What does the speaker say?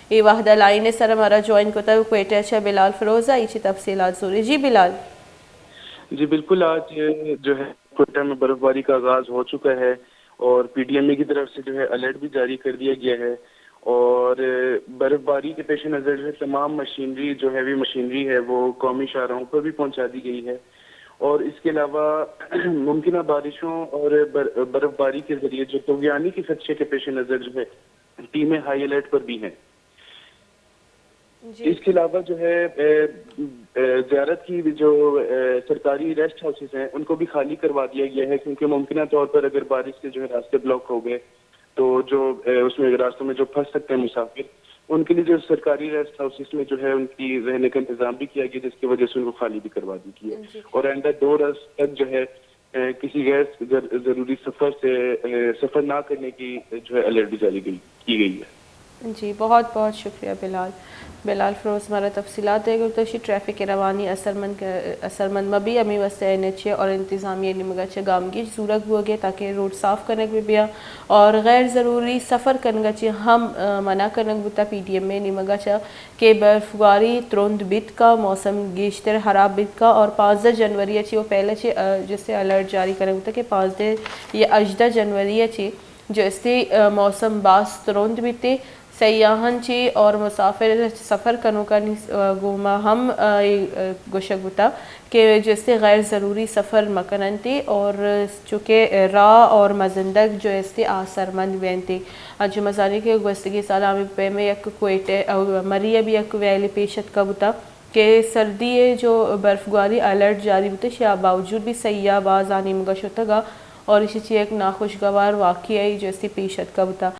اے وہدا لائن ءِ سرا مارا جوائن کتگ کوئٹہ چہ بلال فروز ءَ، ایشی تفصیلات زوری۔ جی بلال۔ جی بالکل، آج جو ہے کوئٹہ میں برف باری کا آغاز ہو چکا ہے اور پی ڈی ایم اے کی طرف سے جو ہے الرٹ بھی جاری کر دیا گیا ہے اور برف باری کے پیش نظر جو ہے تمام مشینری، جو ہیوی مشینری ہے، وہ قومی شاہراہوں پر بھی پہنچا دی گئی ہے اور اس کے علاوہ ممکنہ بارشوں اور بر-، برف باری کے ذریعے جو طغیانی کے خدشے کے پیش نظر جو ہے ٹیمیں ہائی الرٹ پر بھی ہیں۔ جی۔ اس کے علاوہ جو ہے، اے، اے، زیارت کی جو، اے، سرکاری ریسٹ ہاؤسز ہیں، ان کو بھی خالی کروا دیا گیا ہے، کیونکہ ممکنہ طور پر اگر بارش سے جو ہے راستے بلاک ہو گئے، تو جو، اے، اس میں راستوں میں جو پھنس سکتے ہیں مسافر، ان کے لیے جو سرکاری ریسٹ ہاؤسز میں جو ہے ان کی رہنے کا انتظام بھی کیا گیا، جس کی وجہ سے ان کو خالی بھی کروا دی گئی ہے۔ جی۔ اور آئندہ دو روز تک جو ہے، اے، کسی غیر ضر-، ضروری سفر سے، اے، سفر نہ کرنے کی جو ہے الرٹ بھی جاری گئی، کی گئی ہے۔ جی، بہت بہت شکریہ بلال۔ بلال فروز مارا تفصیلات دے گو تو شی ٹریفک روانی اثرمند ک-، اثرمند مبی، ہمیں واسطے این ایچ اے اور انتظامیہ نیمگا چہ گامگیج زورگ بوگے تاکہ روڈ صاف کنگ بہ بیا اور غیر ضروری سفر کنگا چہ ہم، آ، منع کنگ بوتا پی ڈی ایم اے نیمگا چہ کہ برفگواری ترند بیت کا، موسم گیشتر خراب بیت کا اور پانزدہ جنوری چی وہ پہلے چی، آ، جسے الرٹ جاری کنگ بوتا کہ پانزدہ یا ہژدہ جنوری چی جو استی، آ، موسم باز ترند بیتی، سیاحان چی اور مسافر سفر کنوکانی، آ، گوما ہم، آ، اے، آ، گوشگ بوتا کہ جو استی غیر ضروری سفر مکننتی اور چونکہ راہ اور مزندگ جو استی آسرمند بینتی۔ انچو مزانی کہ گوستگی سال ہمیں پیمے یک کوئٹہ، آ، مری ابھی یک ویلی پیش اتکا بوتا کہ سردی ء جو برفگواری الرٹ جاری بوتش، یا باوجود بھی سیاح باز آ نیمگا شتگا اور ایشی چہ یک ناخوشگوار واقعہ ای جو استی پیش اتکا بوتا۔